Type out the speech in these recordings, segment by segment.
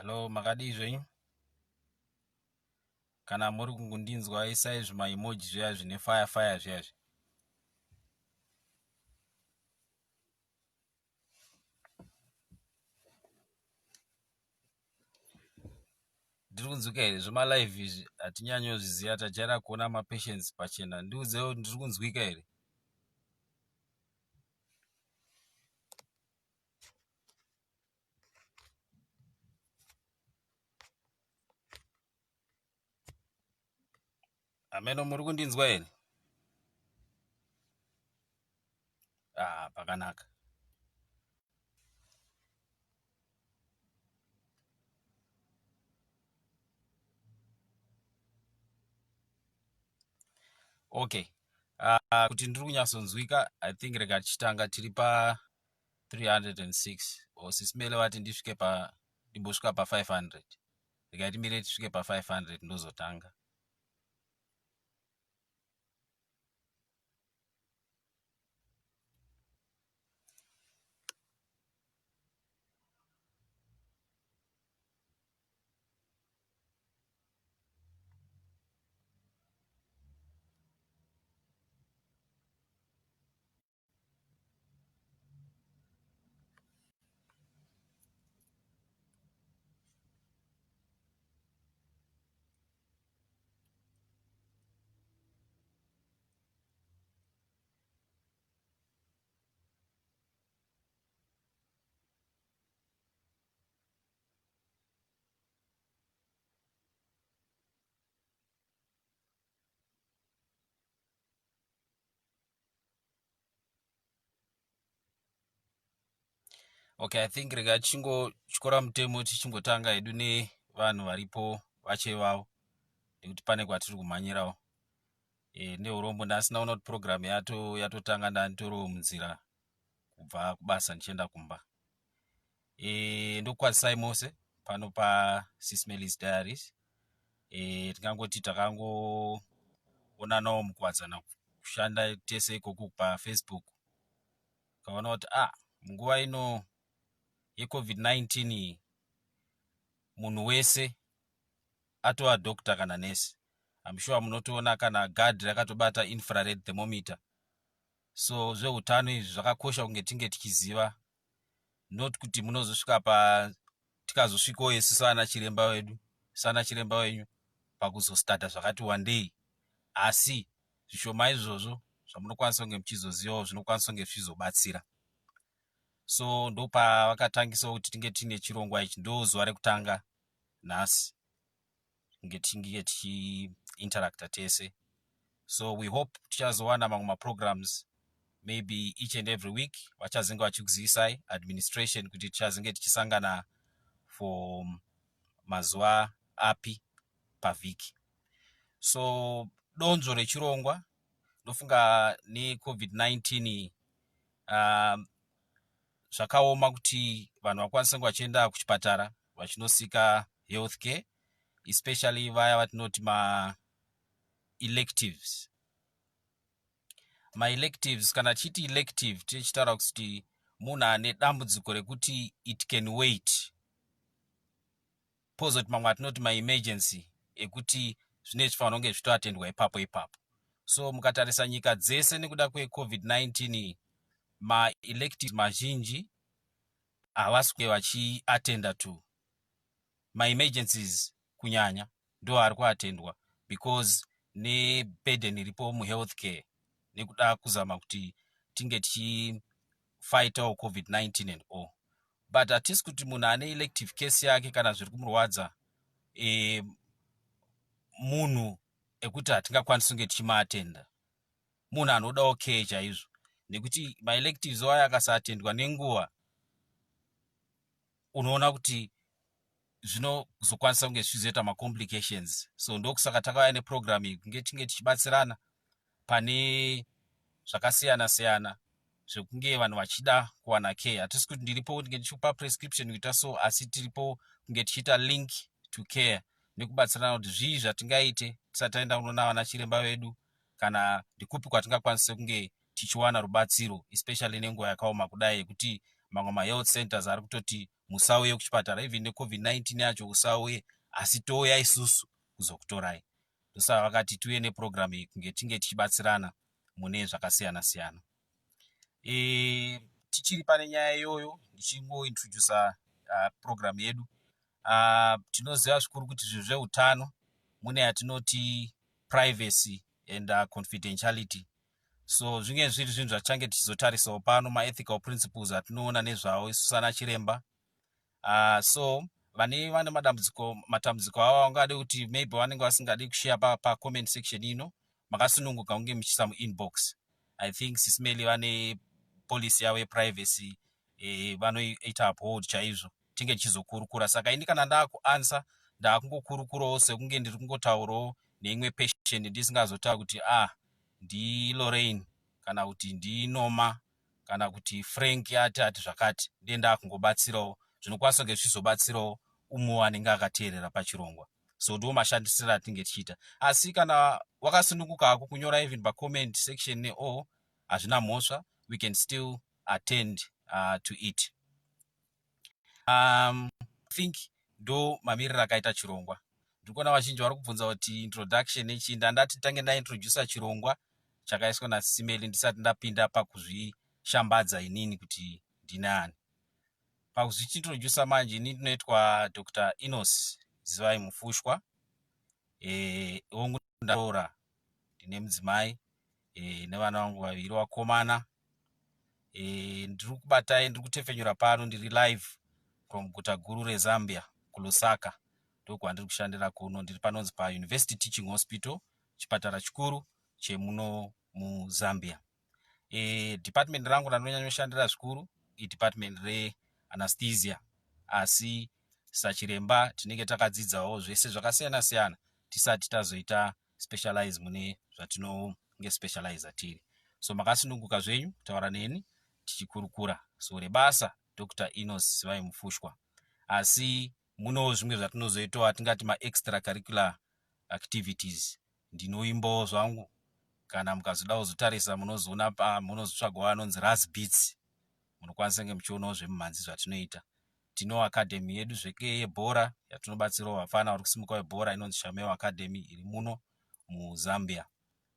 Hallo, makadii zvenyu? Kana muri kungondinzwa isai zvimaemoji zviya zvine fire fire zviya zvi. Ndiri kunzwika here? Zvemalive izvi hatinyanyozviziva, tajaira kuona mapatients pachena. Ndiudzewo ndiri kunzwika here? Hameno muri kundinzwa here? Ah, pakanaka. Okay. Kuti ndiri kunyatsonzwika, I think rega tichitanga tiri pa 306 or sisimele vati ndisvike pa ndimbosvika pa 500. Rega timire tisvike pa 500 ndozotanga. Okay, I think rega tichingotyora mutemo tichingotanga hedu nevanhu varipo vachevavo nekuti pane kwatiri kumhanyirawo. E, neurombo ndasina kuona kuti program yato yatotanga ndanditoriwo munzira kubva kubasa ndichienda kumba. E, ndokukwazisai mose pano pa Sis Melly's Diaries. E, tingangoti takangoonanawo mukuwadzana kushanda tese ikoku paFacebook. Kaona kuti ah, munguva ino yeCovid-19 iyi munhu wese atova doctor kana nurse. I'm sure munotoona kana guard rakatobata infrared thermometer. So zveutano izvi zvakakosha kunge tinge tichiziva, not kuti munozosvika pa tikazosvikawo isu sana chiremba vedu sana chiremba wenyu pakuzostata zvakati wandei, asi zvishoma izvozvo zvamunokwanisa kunge muchizozivawo zvinokwanisa kunge zvichizobatsira. So ndopavakatangisawo kuti tinge tiine chirongwa ichi, ndo zuva rekutanga nhasi kunge tinge tichiinteracta tese. So we hope tichazowana mamwe maprograms maybe each and every week, vachazenge vachikuzivisai administration kuti tichazenge tichisangana for mazuva api pavhiki. So donzvo rechirongwa ndofunga neCovid-19 zvakaoma kuti vanhu vakwanise kunge vachienda kuchipatara vachinosika health care, especially vaya vatinoti ma-electives. Ma-electives, kana tichiti elective tichitaura kuti munhu ane dambudziko rekuti it can wait, pozoti mamwe atinoti maemergency ekuti zvinenge zvichifanira kunge zvichitoatendwa ipapo ipapo. So mukatarisa nyika dzese nekuda kweCovid-19, maelectives mazhinji havasi kunge vachiatenda to maemergencies, kunyanya ndo ari kuatendwa because neburden iripo muhealth care nekuda kuzama kuti tinge tichifightawo COVID-19 and all. But hatisi kuti munhu ane elective case yake kana zviri kumurwadza munhu ekuti hatingakwanisi kunge tichimaatenda, munhu anodawo care chaizvo, nekuti maelectives aya akasaatendwa nenguva unoona kuti zvinozokwanisa kunge zvichizoita macomplications. So ndokusaka takauya neprogram iyi kunge tinge tichibatsirana pane zvakasiyana siyana zvekunge vanhu vachida kuwana care. Hatisi kuti ndiripo kunge ndichikupa prescription kuita so, asi tiripo kunge tichiita link to care nekubatsirana kuti zvii zvatingaite tisati taenda kunoona vana chiremba vedu, kana ndikupi kwatingakwanise kunge tichiwana rubatsiro, especially nenguva yakaoma kudai yekuti Mamwe mahealth centers ari kutoti musauye kuchipatara, even neCovid-19 yacho usauye, asi touya isusu kuzokutorai. Ndosaka vakati tiuye neprogram iyi kunge tinge tichibatsirana mune zvakasiyana siyana. Tichiri pane nyaya iyoyo, ndichingointrodusa program yedu, tinoziva zvikuru kuti zvinhu zveutano mune yatinoti privacy and confidentiality. So zvinge zviri zvinhu zvatichange tichizotarisawo pano, maethical principles atinoona nezvawo isu sana chiremba. So vane madambudziko, matambudziko avo vangade kuti maybe vanenge vasingadi kushare pacomment section ino, makasununguka kunge muchiisa muinbox. I think Sis Melly vane policy yavo yeprivacy, vanoita uphold chaizvo. Tinge tichizokurukura. Saka ini kana ndaakuanswer, ndaakungokurukurawo sekunge ndiri kungotaurawo neimwe patient, ndisingazotaura kuti ah, ndiLorraine kana kuti ndiNoma kana kuti Frank ati zvakati. Ndiye ndaakungobatsirawo zvinokwanisa kunge zvichizobatsirawo umwe anenge akateerera pachirongwa. So ndo mashandisiro atinge tichiita. Asi kana wakasununguka hako kunyora even pacomment section neall, hazvina mhosva, we can still attend to it. Think ndo mamiriro akaita chirongwa. Ndiri kuona vazhinji vari kubvunza kuti introduction nechii. Ndandati tange ndaintrodusa chirongwa chakaiswa naSis Melly ndisati ndapinda pakuzvishambadza inini kuti ndine ani. Pakuzvichiintrodusa manje, ini ndinoitwa Dr Enos Zivai Mufushwa. Hongu, ndaroora, ndine mudzimai nevana vangu vaviri vakomana. Ndiri kubatai, ndiri kutefenyura pano, ndiri live from guta guru reZambia, kuLusaka, ndokwandiri kushandira kuno. Ndiri panonzi paUniversity Teaching Hospital, chipatara chikuru chemuno muZambia. Department rangu randinonyanyoshandira zvikuru idepartment reanesthesia, asi sachiremba tinenge takadzidzawo zvese zvakasiyana siyana tisati tazoita specialize mune zvatinonge specialize tiri. So makasununguka zvenyu kutaura neni tichikurukura. So rebasa, Dr Enos Zivai Mufushwa. Asi munewo zvimwe zvatinozoitawo, atingati maextra curricular activities. Ndinoimbawo zvangu. Kana mukazoda kuzotarisa, munozoona, munozotsvagawo anonzi Ras Beats, munokwanisa kunge muchionawo zvemumhanzi zvatinoita. Tino academy yedu zveke yebhora yatinobatsirawo vafana vari kusimuka webhora, inonzi Shameo Academy, iri muno muZambia,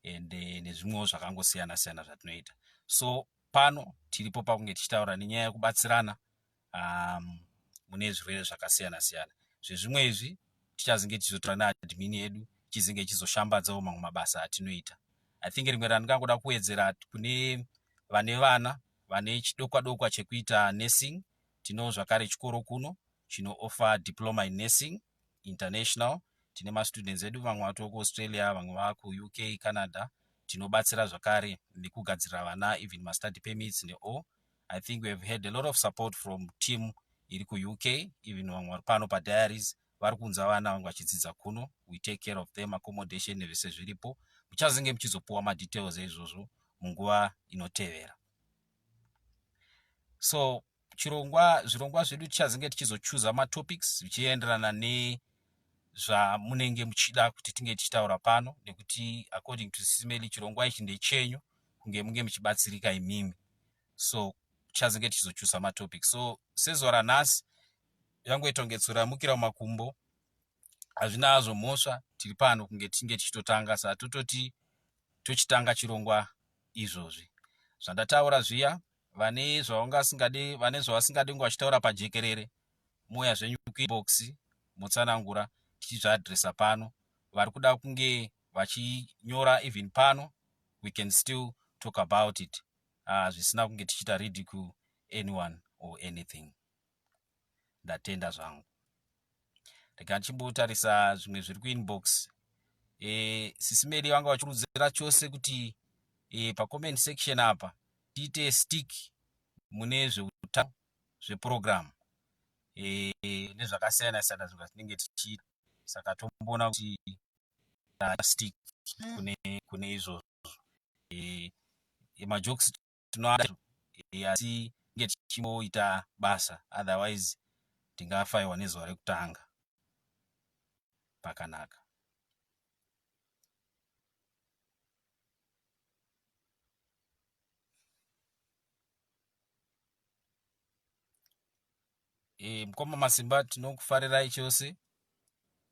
and nezvimwewo zvakangosiyana siyana zvatinoita. So pano tiripo pakunge tichitaura nenyaya yekubatsirana mune zvirwere zvakasiyana siyana. Zvezvimwe izvi tichazinge tichizotaura neadmin yedu, ichizinge ichizoshambadzawo mamwe mabasa atinoita. I think rimwe randingangoda kuwedzera, kune vane vana vane chidokwa dokwa chekuita nursing, tino zvakare chikoro kuno chinooffer diploma in nursing international. Tine mastudents edu, vamwe vatoo kuAustralia, vamwe vakuUK, Canada. Tinobatsira zvakare nekugadzirira vana even mastudy permits neall. I think we have had a lot of support from team iri kuUK. Even vamwe vari pano padiaries vari kuunza vana vange vachidzidza kuno. We take care of them, accommodation nezvese zviripo. Muchazenge muchizopuwa madetails eizvozvo munguva inotevera. So chirongwa, zvirongwa zvedu, tichazenge tichizochuza matopics zvichienderana nezvamunenge muchida kuti tinge tichitaura pano, nekuti according to Sis Melly, chirongwa ichi ndechenyu, kunge munge muchibatsirika imimi. So tichazenge tichizochuza matopics. So sezuva ranhasi yangoita kunge tsuro yamukira mumakumbo, hazvina hazvo mhosva. Tiri pano kunge tinge tichitotanga, saka tototi tochitanga chirongwa izvozvi. Zvandataura zviya, vane zvavasingadi, vane zvavasingadi kunge vachitaura pajekerere, mouya zvenyu kuinbox motsanangura, tichizviadresa pano. Vari kuda kunge vachinyora even pano, we can still talk about it, zvisina kunge tichiita ridicule anyone or anything. Ndatenda zvangu. Rega ndichimbotarisa zvimwe zviri kuinbox. Sis Melly vanga vachikurudzira chose kuti pacomment section apa tiite stick mune zveutano, zveprogram nezvakasiyana siyana zvinhu zvatinenge tichiita. Saka tomboona kuti stick kune izvozvo. Majokes tinoada, asi tinge tichimboita basa, otherwise tingafayiwa nezuva rekutanga. Pakanaka. E, mukoma Masimba, tinokufarirai chose.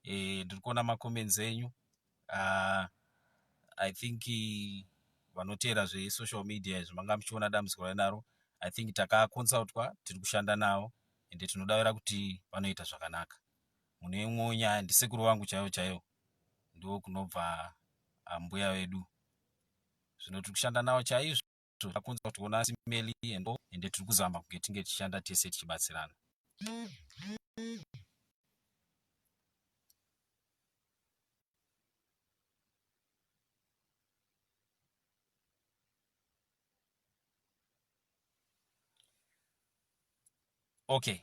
E, ndiri kuona macomments enyu. I think vanoteera zvesocial media izvi manga muchiona dambudziko rainaro. I think takaconsultwa, tiri kushanda navo, ende tinodavira kuti vanoita zvakanaka. Mune imwewo nyaya, ndisekuru vangu chaivo chaivo, ndo kunobva ambuya vedu. Zvino tiri kushanda navo chaizvo, takonsultwa nasimeli, ende tiri kuzama kunge tinge tichishanda tese tichibatsirana. Okay,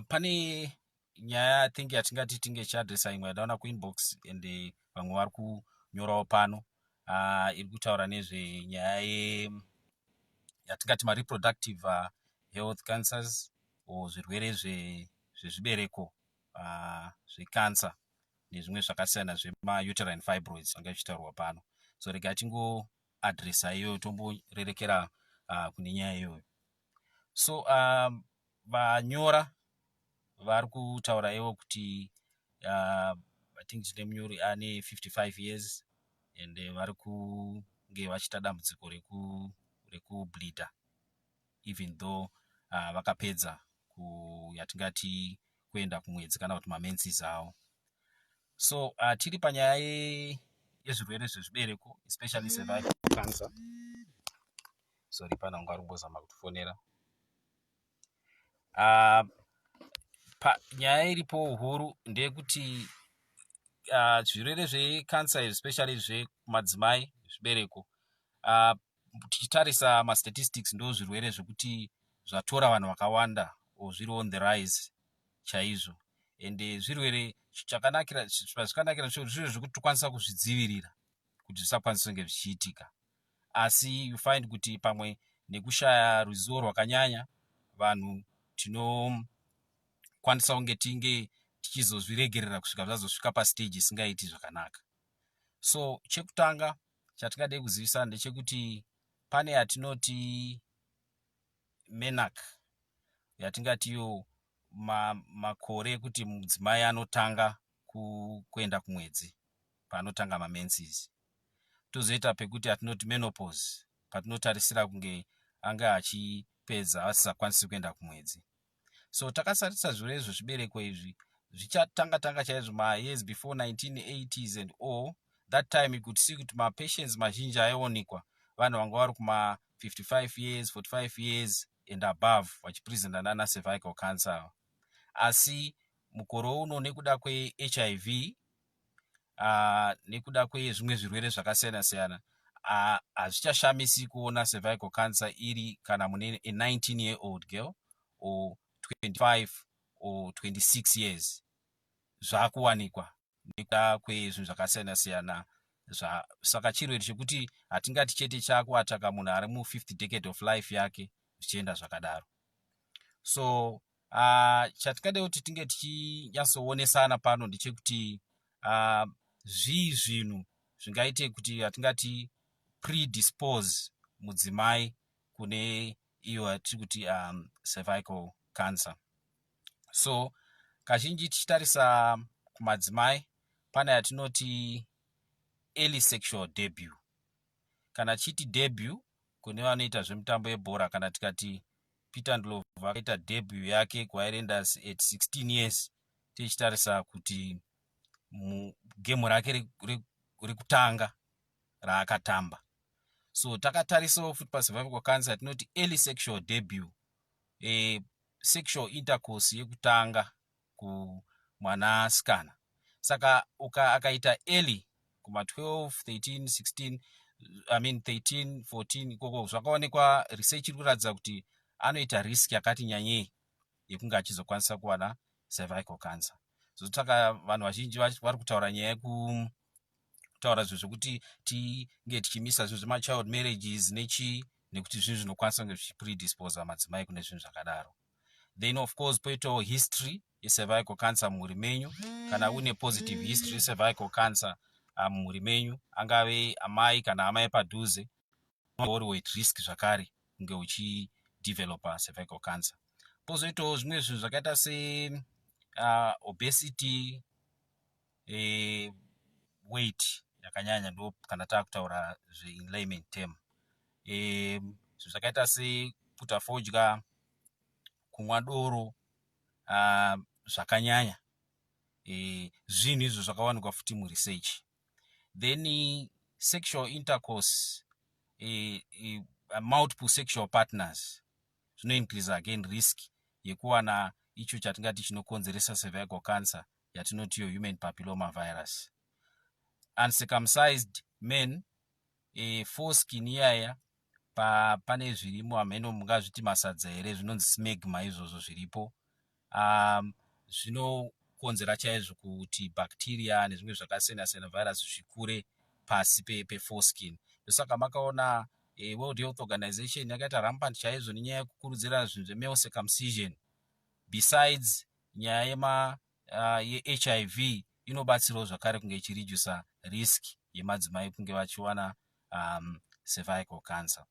pane nyaya, I think, yatingati tinge tichiadresa, imwe yadaona kuinbox, and vamwe vari kunyorawo pano, iri kutaura nezvenyaya ye yatingati mareproductive health cancers or zvirwere zvezvibereko, zvecancer nezvimwe zvakasiyana, zvemauterine fibroids anga zvichitaurwa pano. So regai tingoadresa iyoyo, tomborerekera kune nyaya iyoyo. So vanyora vari kutaura ivo kuti I think tine munyori ane 55 years and vari kunge vachiita dambudziko rekubleeda even though vakapedza yatingati kuenda kumwedzi kana kuti mamenses avo. So tiri panyaya yezvirwere zvezvibereko, especially cervical cancer. Sorry, pana unga ari kumbozama kutifonera. Nyaya iripo huru ndeyekuti zvirwere zvecancer, especially zvekumadzimai, zvibereko, tichitarisa mastatistics, ndo zvirwere zvekuti zvatora vanhu vakawanda or zviri on the rise chaizvo. Ende zvirwere chakanakira, zvakanakira, zvirwere zvekuti tokwanisa kuzvidzivirira kuti zvisakwanisa kunge zvichiitika. Asi you find kuti pamwe nekushaya ruzivo rwakanyanya, vanhu tinokwanisa kunge tinge tichizozviregerera kusvika zvazosvika pastage isingaiti zvakanaka. So chekutanga chatingade kuzivisa ndechekuti pane yatinoti menarche, yatingatiyo makore ekuti mudzimai anotanga kuenda kumwedzi, paanotanga mamenses. Tozoita pekuti atinoti menopause, patinotarisira kunge anga achipedza asisakwanisi kuenda kumwedzi. So takasarisa zvirwere zvezvibereko izvi zvichatanga tanga chaizvo mayears before 1980s and all that time, you could see kuti mapatients mazhinji aionekwa vanhu vanga vari kuma 55 years, 45 years and above, vachipresenta nana cervical cancer. Asi mukore uno, nekuda kweHIV, nekuda kwezvimwe zvirwere zvakasiyana siyana, hazvichashamisi kuona cervical cancer iri kana mune a 19 year old girl or 25 or 26 years. Zvakuwanikwa nekuda kwezvinhu zvakasiyana siyana. Saka chirwere chekuti hatingati chete chakuataka munhu ari mufifth decade of life yake, zvichienda zvakadaro. So chatingade kuti tinge tichinyatsoonesana pano ndechekuti zvii zvinhu zvingaite kuti hatingati predispose mudzimai kune iyo yatiri kuti cervical cancer. So kazhinji tichitarisa kumadzimai, pane yatinoti early sexual debut. Kana tichiti debut, kune vanoita zvemitambo yebhora, kana tikati Peter Ndlovu akaita debut yake kuHighlanders at 16 years, tichitarisa kuti mugemu rake rekutanga raakatamba. So takatarisawo futi pacervical cancer, tinoti early sexual debut, sexual intercourse yekutanga kumwanasikana. Saka akaita early kuma12, 13, 16, I mean 13, 14 ikoko, zvakaonekwa, research iri kuratidza kuti anoita risk yakati nyanyei yekunge achizokwanisa kuwana cervical cancer. So saka vanhu vazhinji vari kutaura nyaya yekutaura zvinhu zvekuti tinge tichimisa zvinhu zvemachild marriages nechii, nekuti zvinhu zvinokwanisa kunge zvichipredisposa madzimai kune zvinhu zvakadaro. Then of course poitawo history yecervical cancer mumhuri menyu. Kana une positive history yecervical cancer mumhuri menyu, angave amai kana amai padhuze, uri at risk zvakare kunge uchidevelopa cervical cancer. Pozoitawo zvimwe zvinhu zvakaita se obesity, weight yakanyanya, ndo kana taakutaura zvein layman term, zvinhu zvakaita sekuputa fodya, kumwa doro zvakanyanya, zvinhu izvo zvakawanikwa futi muresearch. Then sexual intercourse, multiple sexual partners, zvinoincrease again risk yekuwana icho chatingati chinokonzeresa cervical cancer, yatinoti yo human papilloma virus. Uncircumcised men, foreskin iyaya pane zvirimo, hameno mungazviti masadza here, zvinonzi smegma, izvozvo zviripo, zvinokonzera chaizvo kuti bacteria nezvimwe zvakasiyana siyana, virus, zvikure pasi peforeskin. Ndosaka makaona World Health Organization yakaita rampant chaizvo nenyaya yekukurudzira zvinhu zvemale circumcision. Besides nyaya yeHIV, inobatsirawo zvakare kunge ichiredusa risk yemadzimai kunge vachiwana cervical cancer.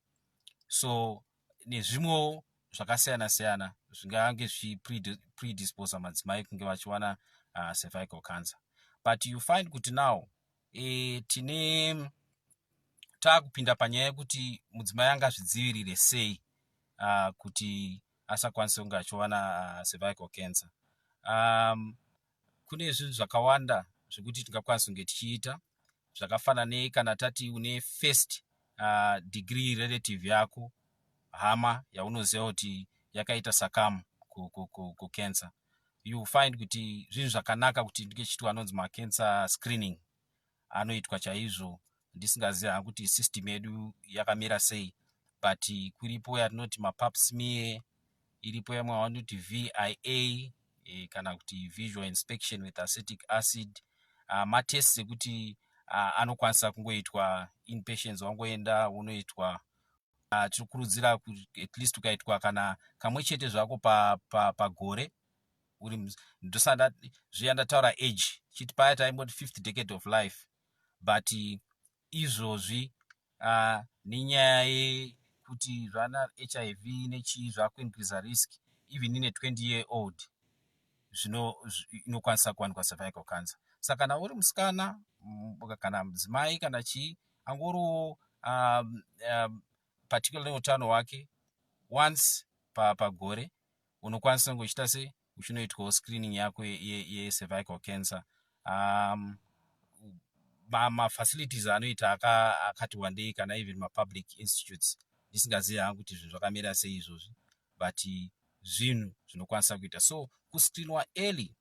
So nezvimwewo zvakasiyana siyana zvingange zvichipredisposa madzimai kunge vachiwana cervical cancer. But you find kuti now tine taakupinda panyaya yekuti mudzimai angazvidzivirire sei kuti asakwanise kunge achiwana cervical cancer. Kune zvinhu zvakawanda zvekuti tingakwanisa kunge tichiita, zvakafanana nekana tati une first degree relative yako, hama yaunoziva kuti yakaita succumb kucancer, you find kuti zvinhu zvakanaka kuti ndinge chiitwa anonzi macancer screening, anoitwa chaizvo. Ndisingazivi hangu kuti system yedu yakamira sei, but kuripo yatinoti mapap smear, iripo yamwe yavanoti VIA, kana kuti visual inspection with acetic acid, matests ekuti anokwanisa kungoitwa inpatients, wangoenda unoitwa. Tinokurudzira at least ukaitwa kana kamwe chete zvako pagore pa uri. Ndosanda zviya ndataura age chiti paya taimboti fifth decade of life, but izvozvi nenyaya yekuti zvana HIV nechii zvakuincreasa risk, even ine 20 year old zvino inokwanisa kuwanikwa cervical cancer. Saka kana uri musikana kana mudzimai kana chii angoriwo particularly utano hwake, once pagore unokwanisa kunge uchiita sei, uchinoitwawo screening yako yecervical cancer. Mafacilities anoita akati wandei, kana even mapublic institutes, ndisingazivi hangu kuti zvinhu zvakamira sei izvozvi, but zvinhu zvinokwanisa kuita. So kuscreenwa early,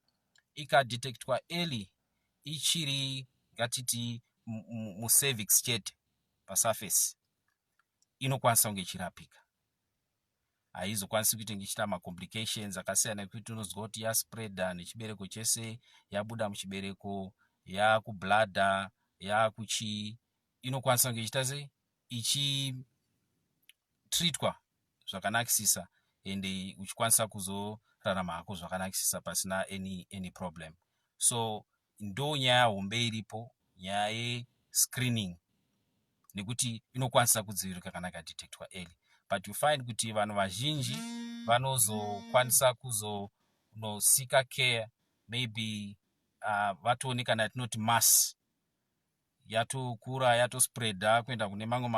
ikadetectwa early, ichiri ngatiti mucervix chete, pasurface, inokwanisa kunge ichirapika. Haizokwanisi kuita ichiita macomplications akasiyana ekuti unozwa kuti yaspreada nechibereko chese, yabuda muchibereko, yakubladder, yakuchii. Inokwanisa kunge ichiita sei, ichitreatwa zvakanakisisa, ende uchikwanisa kuzorarama hako zvakanakisisa pasina any problem. So ndo nyaya hombe iripo, nyaya yescreening, nekuti inokwanisa kudziviririka kana ikadetectwa early. But you find kuti vanhu vazhinji vanozokwanisa kuzonoseeka care maybe vatone kana yatinoti mass yatokura, yatospreada kuenda kune mamwe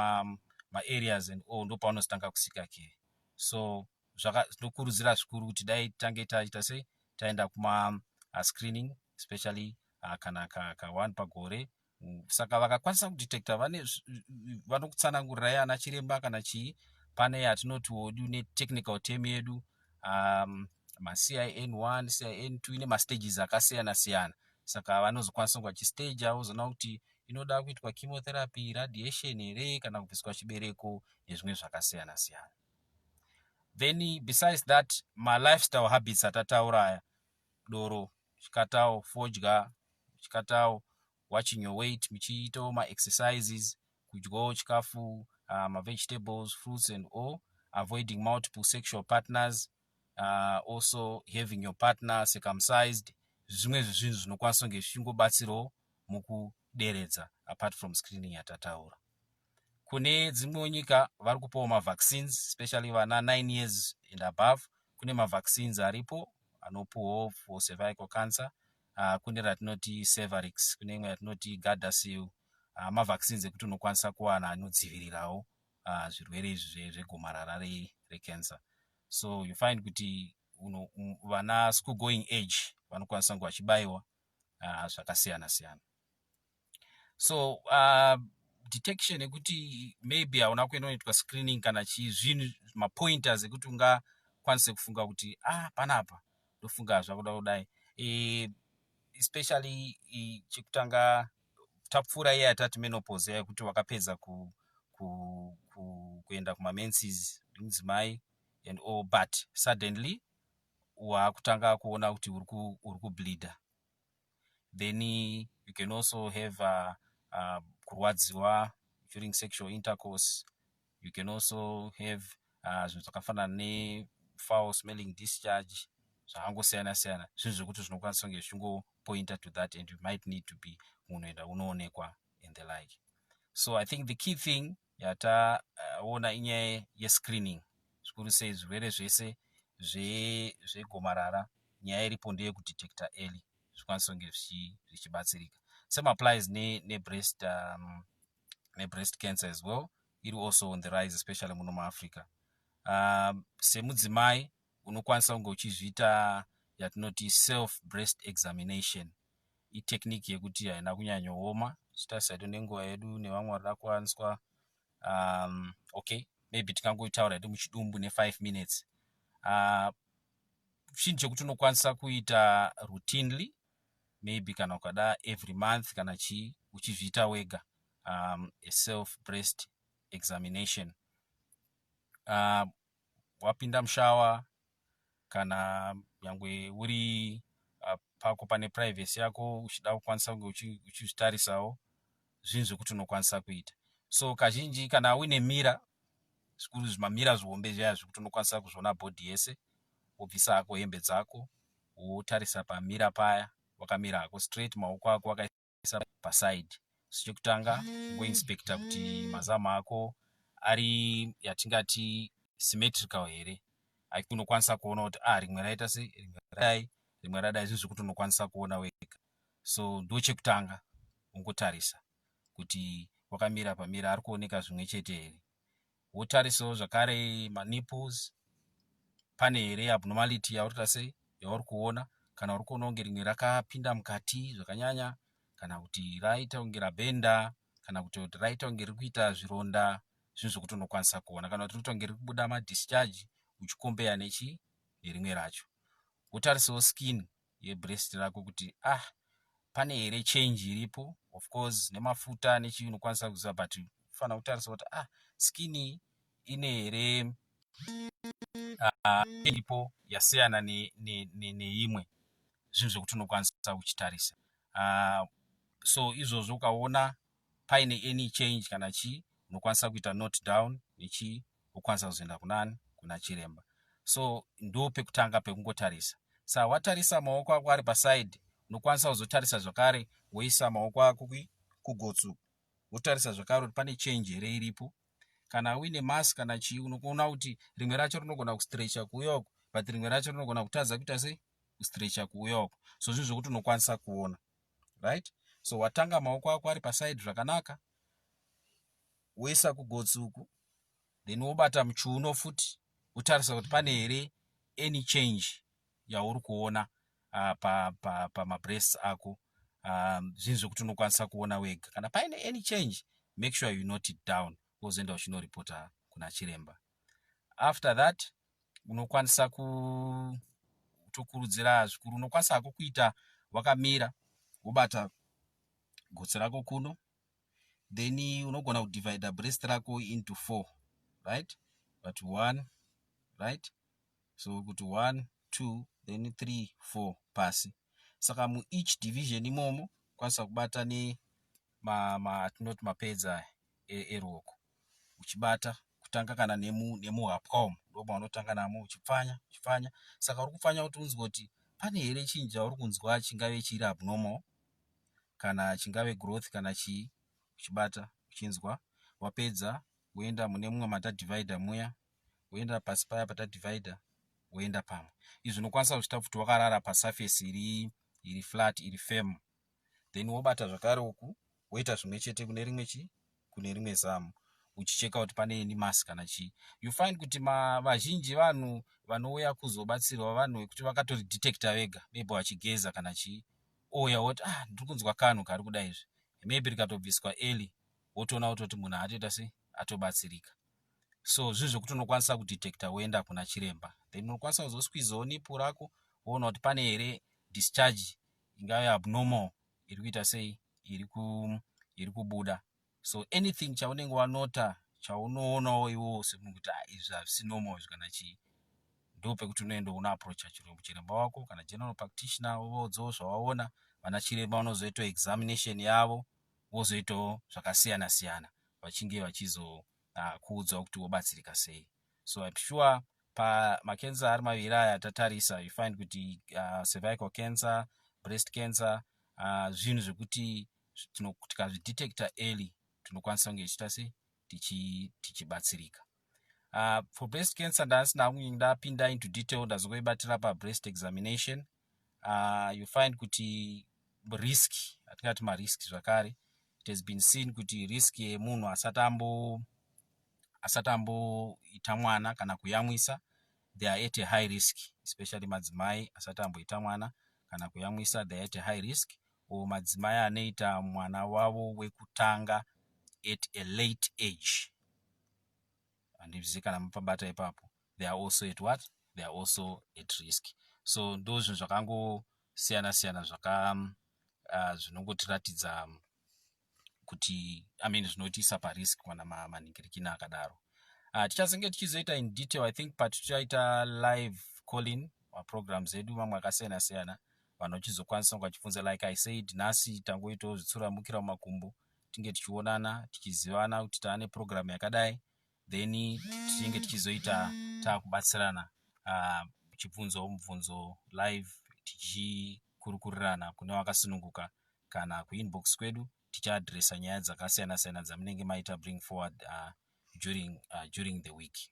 maareas and all, ndo pavanozotanga kuseeka care. So zvinokurudzira zvikuru kuti dai tange taita sei, taenda kuma screening, especially kana ka1 pagore. Saka vakakwanisa kudetecta, vane vanokutsanangurirai ana chiremba kana chii. Pane yatinoti wodu netechnical term yedu, maCIN1, CIN2, ine mastages akasiyana siyana. Saka vanozokwanisa kunge vachistaja, vozoona kuti inoda kuitwa chemotherapy, radiation here, kana kubviswa chibereko nezvimwe zvakasiyana siyana. Then besides that, malifestyle habits atataura aya, doro, chikatawo fodya, chikatawo, watching your weight, muchiitawo maexercises, kudyawo chikafu, mavegetables, fruits and all, avoiding multiple sexual partners, also having your partner circumcised, zvimwe zvezvinhu zvinokwanisa kunge zvichingobatsirawo mukuderedza, apart from screening yatataura. Kune dzimwewo nyika vari kupawo mavaccines, especially vana 9 years and above. Kune mavaccines aripo anopuwawo for cervical cancer. Kune ratinoti Cervarix, kune imwe yatinoti Gardasil, mavaccines ekuti unokwanisa kuwana anodzivirirawo zvirwere izvi zvegomarara recancer. So you find kuti vana school going age vanokwanisa kunge vachibayiwa zvakasiyana siyana. So detection yekuti maybe hauna kuenda unoitwa screening kana chii, zvinhu mapointers ekuti ungakwanise kufunga kuti, "Ah, panapa ndofunga zvakuda kudai." Especially chekutanga tapfuura iye yatati menopause, yekuti wakapedza kuenda kumamenses mudzimai and all, but suddenly waakutanga kuona kuti uri kubleeda. Then you can also have kurwadziwa during sexual intercourse. You can also have zvinhu zvakafanana nefoul smelling discharge, zvakangosiyana siyana, zvinhu zvekuti zvinokwanisa kunge zvichingopointa to that, and you might need to be unoenda unoonekwa and the like. So I think the key thing yataona inyaya yescreening, zvikuru sei zvirwere zvese zvegomarara. Nyaya iripo ndeyekudetecta early, zvikwanisa kunge zvichibatsirika. Same applies nebreast cancer as well, iri also on the rise, especially muno muAfrica. Semudzimai unokwanisa kunge uchizviita yatinoti self breast examination. Itechnique yekuti haina kunyanyooma. Tichitarisa nenguva yedu nevamwe varida kuwaniswa, okay, maybe tingangoitaura hedu muchidumbu ne5 minutes. Chinhu chekuti unokwanisa kuita routinely, maybe kana ukada every month kana chii, uchizviita wega, a self breast examination. Wapinda mushower kana nyangwe uri pako pane privacy yako, uchida kukwanisa kunge uchizvitarisawo, zvinhu zvekuti unokwanisa kuita. So kazhinji kana uine mirror, zvikuru zvimamirror zvihombe zviya zvekuti unokwanisa kuzviona body yese, wobvisa hako hembe dzako, wotarisa pamirror paya, wakamira hako straight, maoko ako wakaisa paside. So chekutanga kungoinspecta kuti mazamu ako ari yatingati symmetrical here. Unokwanisa kuona kuti, ah, rimwe raita sei, rimwe radai, rimwe radai, zvinhu zvekuti unokwanisa kuona wega. So ndo chekutanga, ungotarisa kuti wakamira pamirror ari kuoneka zvimwe chete here. Wotarisawo zvakare manipples, pane here abnormality yauri kuita sei, yauri kuona, kana uri kuona kunge rimwe rakapinda mukati zvakanyanya, kana kuti raita kunge rabhenda, kana kuti raita kunge riri kuita zvironda, zvinhu zvokuti unokwanisa kuona, kana kuti riri kuita kunge riri kubuda madischarge uchicompare nechi nerimwe racho. Wotarisawo skin yebreast rako kuti, ah, pane here change iripo. Of course nemafuta nechii unokwanisa kuziva, but ufanira kutarisa kuti, ah, skin ine here iripo yasiyana neimwe ne, ne zvinhu zvekuti unokwanisa kuchitarisa. So izvozvo ukaona paine any change kana chii, unokwanisa kuita note down nechii, wokwanisa kuzoenda kunani, kuna chiremba. So ndo pekutanga pekungotarisa. Saka watarisa maoko ako ari paside, unokwanisa kuzotarisa zvakare, woisa maoko ako kugotsi, wotarisa zvakare kuti pane change here iripo. Kana uine mass kana chii, unoona kuti rimwe racho rinogona kustrecha kuuya uku, but rimwe racho rinogona kutadza kuita sei, kustrecha kuuya uku. So zvinhu zvokuti unokwanisa kuona, right? So watanga maoko ako ari paside zvakanaka, woisa kugotsi uku, then wobata muchiuno futi, wotarisa kuti pane here any change yauri kuona pamabreasts pa, pa ako. Zvinhu zvekuti unokwanisa kuona wega. Kana paine any change, make sure you note it down, wozoenda uchinoripota kuna chiremba. After that unokwanisa kutokurudzira zvikuru, unokwanisa hako kuita wakamira, wobata gotsi rako kuno, then unogona kudivida breast rako into four, right? But one, right? So kuti one, two, then three, four pasi. Saka mueach division imomo kwanisa kubata nematinoti mapedza eruoko, uchibata kutanga kana nemuhapwa umu, ndo maunotanga namo, uchipfanya, uchipfanya. Saka uri kupfanya kuti unzwe kuti pane here chinhu chauri kunzwa chingave chiri abnormal, kana chingave growth kana chii, uchibata uchinzwa. Wapedza, woenda mune mumwe matadivhaidha muya, woenda pasi paya patadivhaidha, woenda. Woenda pamwe. Izvi unokwanisa kuzviita futi wakarara pasurface iri iri flat, iri firm. Then wobata zvakare uku, woita zvimwe chete kune rimwe chi kune rimwe zamu, uchicheka kuti pane any mass kana chii. You find kuti vazhinji vanhu vanouya kuzobatsirwa vanhu vekuti vakatoridetecta vega, maybe vachigeza kana chii, ouya woti, "Ah, ndiri kunzwa kanhu kari kuda izvi." Maybe rikatobviswa early, wotoona kutoti munhu atoita sei, atobatsirika. So zvinhu zvekuti unokwanisa kudetecta, woenda kuna chiremba. Then unokwanisa kuzosqueezawo nipple rako, woona kuti pane here discharge ingave abnormal iri kuita sei, iri kubuda. So anything chaunenge wanota, chaunoonawo iwowo semunhu kuti, "Ah, izvi hazvisi normal izvi," kana chii, ndo pekuti unoenda unoapproacha chiremba wako kana general practitioner, wovaudzawo zvawaona. Vana chiremba vanozoitawo examination yavo, vozoitawo zvakasiyana siyana, vachinge vachizokuudzawo kuti wobatsirika sei. So I'm sure pamacancer ari maviri aya tatarisa, you find kuti cervical cancer, breast cancer, zvinhu zvekuti tikazvidetecta early, tinokwanisa kunge tichiita sei, tichibatsirika. For breast cancer, ndasina ndapinda into detail, ndazongoibatira pabreast examination. You find kuti risk, atingati marisk zvakare, it has been seen kuti risk yemunhu asati amboita mwana kana kuyamwisa, they are at a high risk, especially madzimai asati amboita mwana kana kuyamwisa, they are at a high risk, or madzimai anoita mwana wavo wekutanga at a late age. Handizivi kana mapabata ipapo. They are also at what? They are also at risk. So ndo zvinhu zvakangosiyana siyana zvaka zvinongotiratidza kuti, I mean, zvinotiisa parisk kana manhingirikini akadaro. Tichazenge tichizoita in detail, I think, patichaita live calling maprograms edu mamwe akasiyana siyana, vanhu vachizokwanisa kunge vachibvunza. Like I said, nhasi tangoitawo zvitsuramukira mumakumbo, tinge tichionana, tichizivana kuti taane program yakadai. Then tinenge tichizoita taakubatsirana, uchibvunzawo mubvunzo live, tichikurukurirana kune vakasununguka, kana kuinbox kwedu, tichiadresa nyaya dzakasiyana siyana dzamunenge maita bring forward during the week.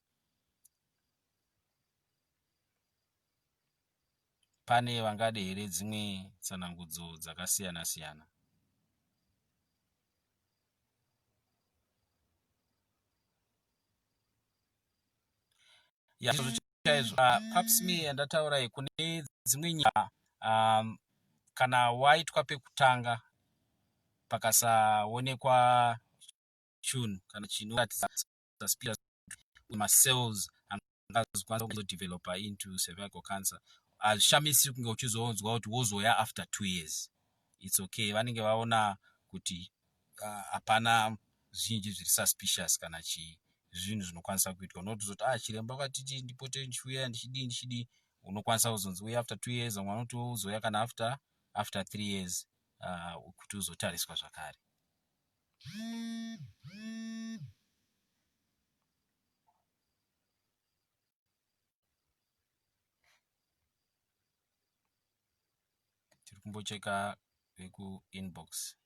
Pane vangade here dzimwe tsanangudzo dzakasiyana siyana? Chaizvo, pap smear yandataura, kune dzimwe nyika, kana waitwa pekutanga pakasaonekwa chunhu kana chinoratidza macells angazokwanisa kuzodevelopa into cervical cancer, hazvishamisi kunge uchizonzwa kuti wozoya after 2 years. It's okay, vanenge vaona kuti hapana zvizhinji zviri suspicious kana chii. Zvinhu zvinokwanisa kuitwa, unotozoti, "Ah, chiremba akatiti ndipote ndichiuya ndichidii ndichidii." Unokwanisa kuzonzi uya after 2 years, vamwe vanoti uzoya kana after 3 years, kuti uzotariswa zvakare. Tiri kumbocheka vekuinbox.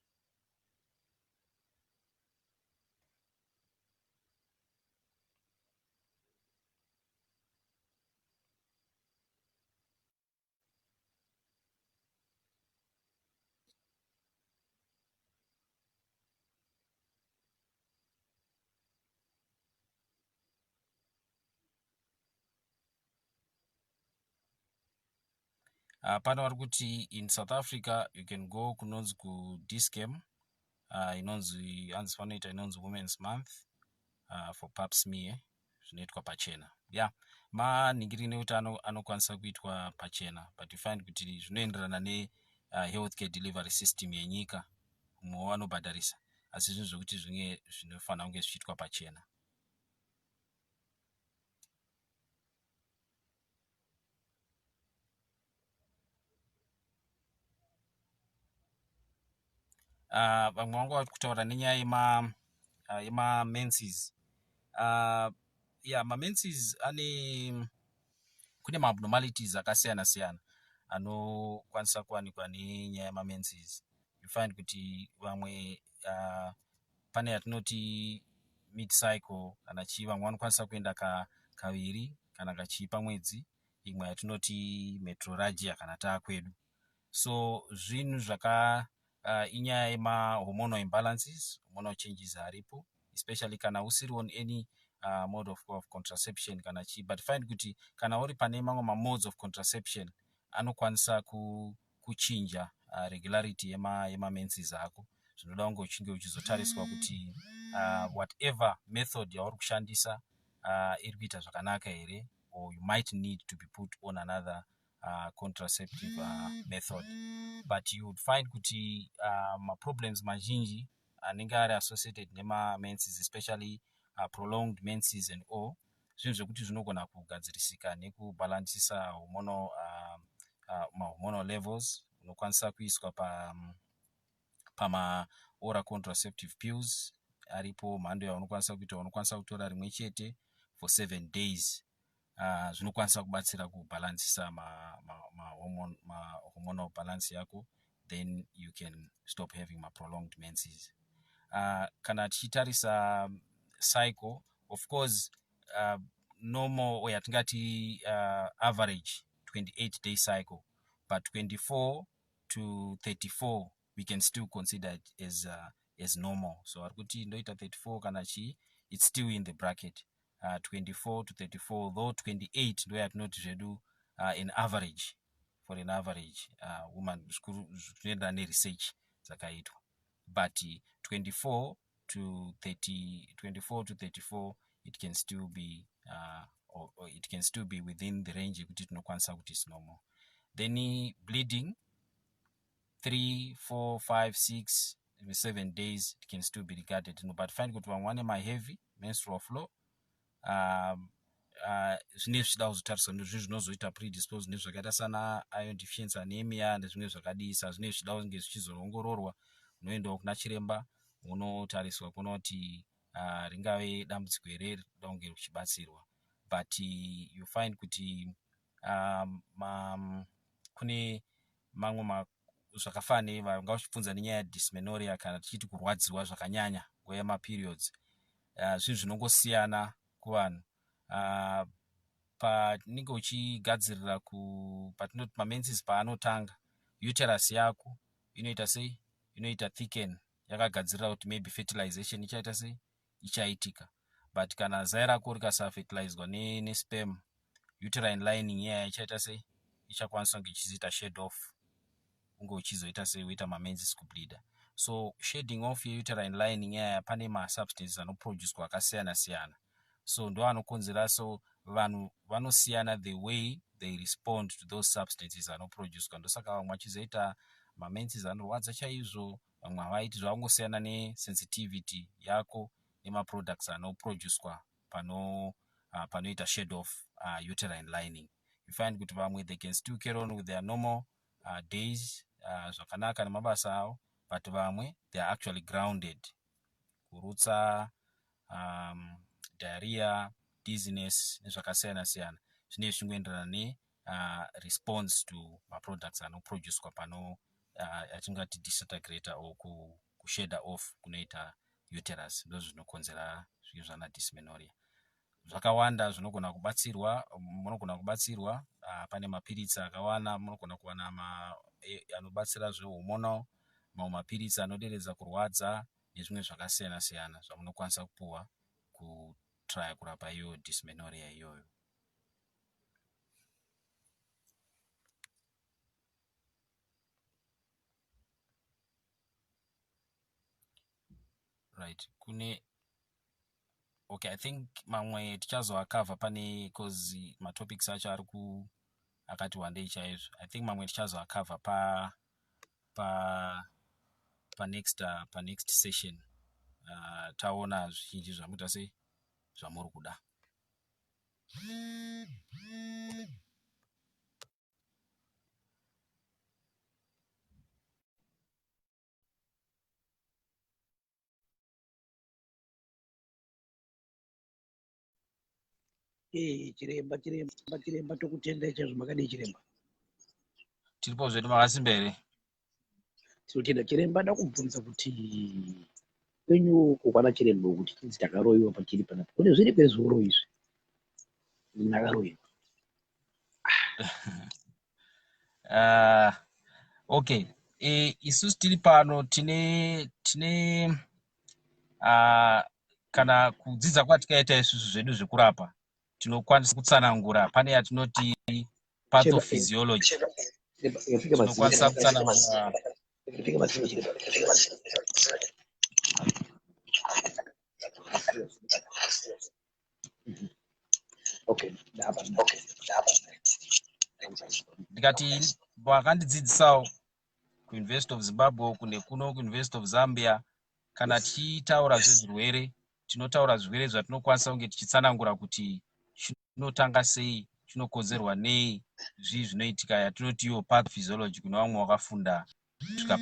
Pano vari kuti in South Africa you can go kunonzi kuDischem, inonzi, hanzi vanoita inonzi Women's Month for pap smear, zvinoitwa pachena. Ya, yeah, manhingiri nekuti anokwanisa kuitwa pachena, but you find kuti zvinoenderana nehealthcare delivery system yenyika. Mumwewo anobhadharisa, asi zvinhu zvokuti zvinge zvinofanira kunge zvichiitwa pachena. Vamwe vanga vari kutaura nenyaya yemamenses. Ya, mamenses ane, kune maabnormalities akasiyana siyana anokwanisa kuwanikwa nenyaya yemamenses. You find kuti vamwe, pane yatinoti mid cycle kana chii, vamwe vanokwanisa kuenda kaviri kana kachii pamwedzi. Imwe yatinoti metrorrhagia kana taakwedu. So zvinhu zvaka inyaya yemahormonal imbalances, hormonal changes aripo, especially kana usiri on any mode of contraception kana chii. But find kuti kana uri pane mamwe mamodes of contraception anokwanisa kuchinja regularity yemamenses ako. Zvinoda kunge uchinge uchizotariswa kuti whatever method yauri kushandisa iri kuita zvakanaka here, or you might need to be put on another contraceptive method. But you would find kuti maproblems mazhinji anenge ari associated nemamenses, especially prolonged menses and all, zvinhu zvekuti zvinogona kugadzirisika nekubalansisa hormonal mahormonal levels. Unokwanisa kuiswa pama oral contraceptive pills aripo, mhando yaunokwanisa kuita, unokwanisa kutora rimwe chete for 7 days. Zvinokwanisa kubatsira kubhalansisa mahormonal ma balance yako, then you can stop having maprolonged menses. Kana tichitarisa cycle, of course, normal yatingati average 28 day cycle, but 24 to 34 we can still consider it as normal. So ari kuti ndoita 34 kana chii, it's still in the bracket, 24 to 34, though 28 ndo yatinoti zvedu an average, for an average woman, zvinoenderana neresearch dzakaitwa. But 24 to 30, 24 to 34, it can still be or it can still be within the range yekuti tinokwanisa kuti is normal. Then bleeding 3, 4, 5, 6, 7 days, it can still be regarded, no. But find kuti vamwe vane maheavy menstrual flow, zvinenge zvichida kuzotariswa nezvinhu zvinozoita predispose nezvakaita sana iron deficiency anemia nezvimwe zvakadisa. Zvinenge zvichida kunge zvichizoongororwa. Unoendawo kuna chiremba, unotariswa kuona kuti ringave dambudziko here rinoda kunge richibatsirwa. But you find kuti kune mamwe zvakafanana vanga uchibvunza nenyaya yedysmenorrhea, kana tichiti kurwadziwa zvakanyanya nguva yemaperiods, zvinhu zvinongosiyana kuvanhu. Patinenge uchigadzirira ku patinoti mamenses paanotanga, uterus yako inoita sei? Inoita thicken, yakagadzirira kuti maybe fertilization ichaita sei, ichaitika. But kana zai rako rikasafertilizwa nesperm, uterine lining iyaya ichaita sei? Ichakwanisa kunge ichizoita shed off, unge uchizoita sei, woita mamenses, kubleeda. So shedding off yeuterine lining iyaya, pane masubstances anoproducwa akasiyana siyana, so ndo anokonzera. So vanhu vanosiyana the way they respond to those substances anoproducwa. Ndosaka vamwe vachizoita mamenses anorwadza chaizvo, vamwe havaiti. Zvavangosiyana nesensitivity yako nemaproducts anoproducwa panoita shed off uterine lining. You find kuti vamwe, they can still carry on with their normal days zvakanaka nemabasa avo, but vamwe they are actually grounded, kurutsa, diarrhea, dizziness nezvakasiyana siyana. Zvinenge zvichingoenderana neresponse to maproducts anoproducwa pano atingati disintegrator or kusheda off kunoita uterus. Ndo zvinokonzera zvinhu zvana dysmenorrhea zvakawanda. Zvinogona kubatsirwa, munogona kubatsirwa. Pane mapiritsi akawanda, munogona kuwana anobatsira zvehormonal, mamwe mapiritsi anoderedza kurwadza nezvimwe zvakasiyana siyana zvamunokwanisa kupuhwa kutraya kurapa iyo dysmenorrhea iyoyo. Right, kune, okay, I think mamwe tichazoakavha pane, cause matopics acho ari ku akati wandei chaizvo. I think mamwe tichazoakavha pa pa next pa next session, taona zvizhinji zvamuita sei, zvamuri kuda. Ee, chiremba, chiremba, chiremba, tokutendai chaizvo. Makadii, chiremba? Tiripo zvedu. Makasimba here? Tinotenda, chiremba. Da kubvunza kuti kwenyu uko kwana chiremba, kuti tinzi takaroyiwa pachiri panapa, kune zviri kwezuro izvi ndakaroyiwa. Okay, isusu tiri pano tine kana kudzidza kwatikaita isusu zvedu zvekurapa, tinokwanisa kutsanangura pane yatinoti pathophysiology. Yafika mazino. Tinokwanisa kutsanangura. Yafika mazino, chiremba. Okay, ndapa. Okay, ndapa. Ndikati vakandidzidzisawo kuUniversity of Zimbabwe, kune kuno kuUniversity of Zambia, kana tichitaura zvezvirwere, tinotaura zvirwere zvatinokwanisa kunge tichitsanangura kuti chinotanga sei, chinokonzerwa nei, zvii zvinoitika, yatinoti iyo pathophysiology kune vamwe vakafunda kusvika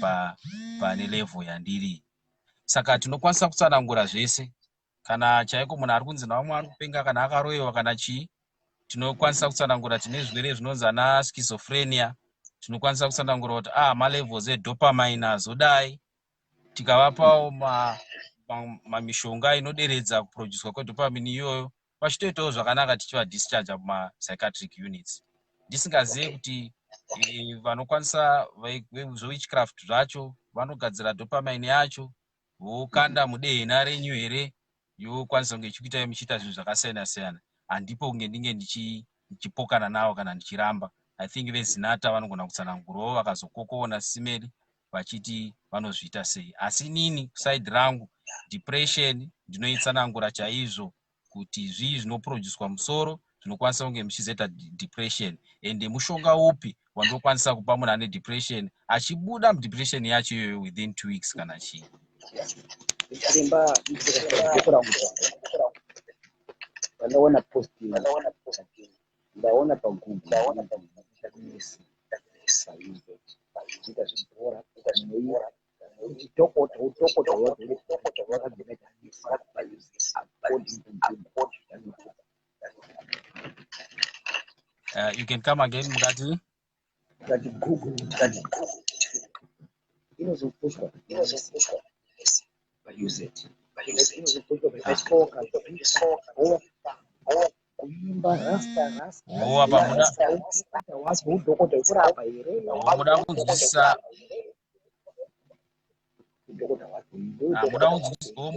pane level yandiri. Saka tinokwanisa kutsanangura zvese. Kana chaiko munhu ari kunzi navamwe ari kupenga, kana akaroyiwa, kana chii, tinokwanisa kutsanangura. Tine zvirwere zvinonzi ana schizophrenia, tinokwanisa kutsanangura kuti malevels edopamine azodai, tikavapawo mamishonga inoderedza kuproducwa kwedopamine iyoyo, vachitoitawo zvakanaka, tichivadischarga kumapsychiatric units. Ndisingazive kuti vanokwanisa zvewitchcraft zvacho vanogadzira dopamine yacho vokanda mudehena renyu here, yokwanisa kunge ichikuitai muchiita zvinhu zvakasiyana siyana. Handipo kunge ndinge ndichipokana navo kana ndichiramba. I think veZinatha vanogona kutsanangurawo, vakazokokoona simeri vachiti vanozviita sei. Asi inini kuside rangu, depression ndinoitsanangura chaizvo kuti zvii zvinoproducwa musoro zvinokwanisa kunge muchizoita depression, ende mushonga upi wandokwanisa kupa munhu ane depression achibuda mudepression yacho iyoyo within 2 weeks kana chii. Chiremba, ndikura pandaona post, ndaona paGoogle chiita zvibhora, uchidhokota, udhokota wakadzikaita according to You can come again, mukati? Tikati Google, tikati inozopushwa paUZ, inozopushwa pasoka, kuimba rasta rasta. Oh, apa wacho udhokota wekurapa here? Muda kunzwisisa? Udhokota wacho. Ah, muda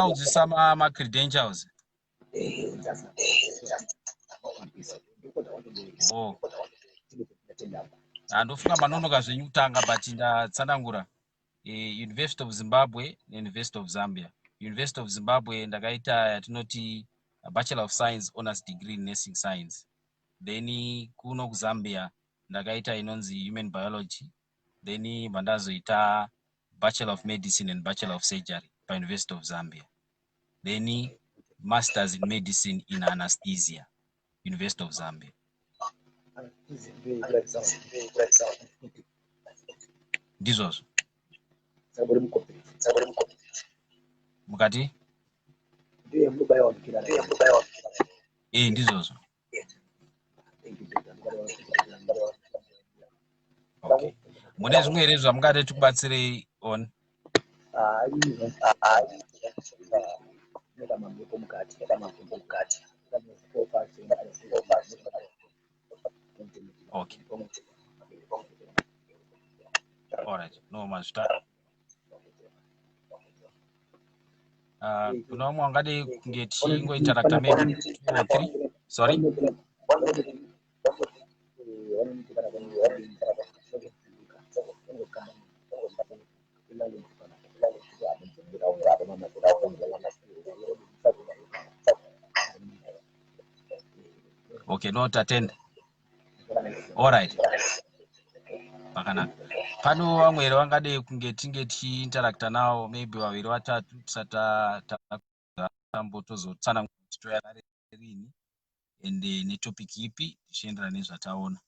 kunzwisisa macredentials? Eh, dhokota wacho. Oh. Handofunga manonoka zvenyu kutanga, but ndatsanangura University of Zimbabwe neUniversity of Zambia. University of Zimbabwe ndakaita yatinoti Bachelor of Science Honors degree in Nursing Science. Then kuno kuZambia ndakaita inonzi Human Biology, then bva Bachelor of Medicine and Bachelor of Surgery paUniversity of Zambia, then Masters in Medicine in Anesthesia, University of Zambia. Ndizvozvo. Saka muri mucooperative? Mukati? Ndiyo yamunobayiwa mukira? E, ndizvozvo. Thank you, Doctor. Okay, mune zvimwe here zvamungade tikubatsirei on? Hayi, inoda mamhepo mukati, mukati. Okay, alright, no, mazvita. Kuna vamwe vangade kunge tichingointeracta, maybe two or three? Sorry. Okay, no, tatenda. Alright, pakanaka. Pano vamwe here vangade kunge tinge tichiinteracta navo, maybe vaviri vatatu, tisati tambotozotsanangura kuti toya rini ende netopic ipi, tichienderana nezvataona?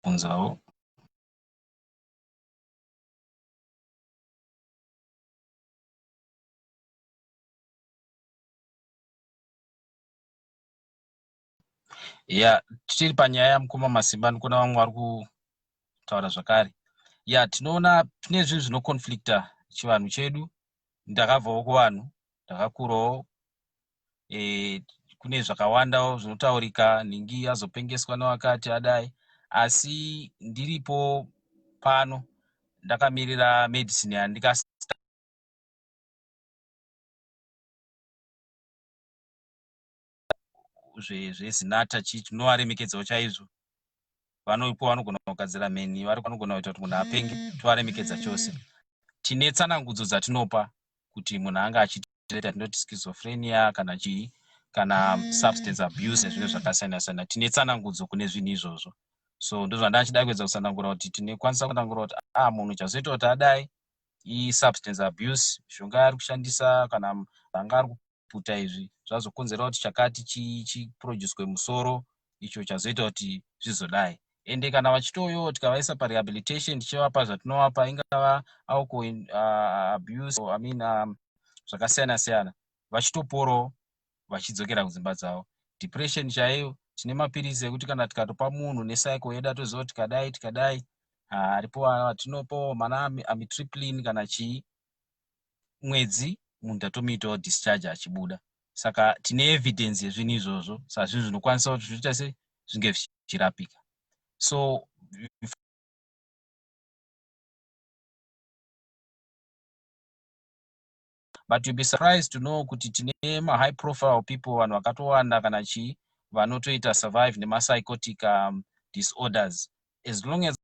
Bvunzawo. Ya, tiri panyaya yamukoma Masimba, ndikuona vamwe vari kutaura zvakare. Ya, tinoona tine zvinhu zvinoconflicta chivanhu chedu. Ndakabvawo kuvanhu, ndakakurawo. Kune zvakawandawo zvinotaurika, nhingi azopengeswa newakati adai, asi ndiripo pano ndakamirira medicine yandika zveZinatha chii. Tinovaremekedzawo chaizvo. Vanopo vanogona kugadzira mheni, vari vanogona kuita kuti munhu apenge. Tovaremekedza chose. Tine tsanangudzo dzatinopa kuti munhu anga achiita tinoti schizophrenia kana chii kana substance abuse nezvinhu zvakasiyana siyana. Tine tsanangudzo kune zvinhu izvozvo. So ndozvandachida kuedza kutsanangura, kuti tinekwanisa kutsanangura kuti a ah, munhu chazoita kuti adai isubstance abuse, mishonga ari kushandisa kana anga ari kuputa, izvi zvazokonzera kuti chakati chiproducwe musoro, icho chazoita kuti zvizodai. Ende kana vachitoyo tikavaisa parehabilitation, tichivapa zvatinovapa, ingava alcohol abuse, I mean, zvakasiyana siyana, vachitoporawo vachidzokera kudzimba dzavo. Depression chaiyo, tine mapirisi ekuti kana tikatopa munhu necycle yedu, atoziva kuti tikadai tikadai, aripo atinopawo mana amitriptyline kana chii, mwedzi munhu tatomuitawo discharge achibuda. Saka tine evidence yezvinhu izvozvo. Saka zvinhu zvinokwanisa kuti zviita se zvinge zvichirapika. So but you'll be surprised to know kuti tine mahigh profile people, vanhu vakatowanda kana chii, vanotoita survive nemapsychotic disorders as long as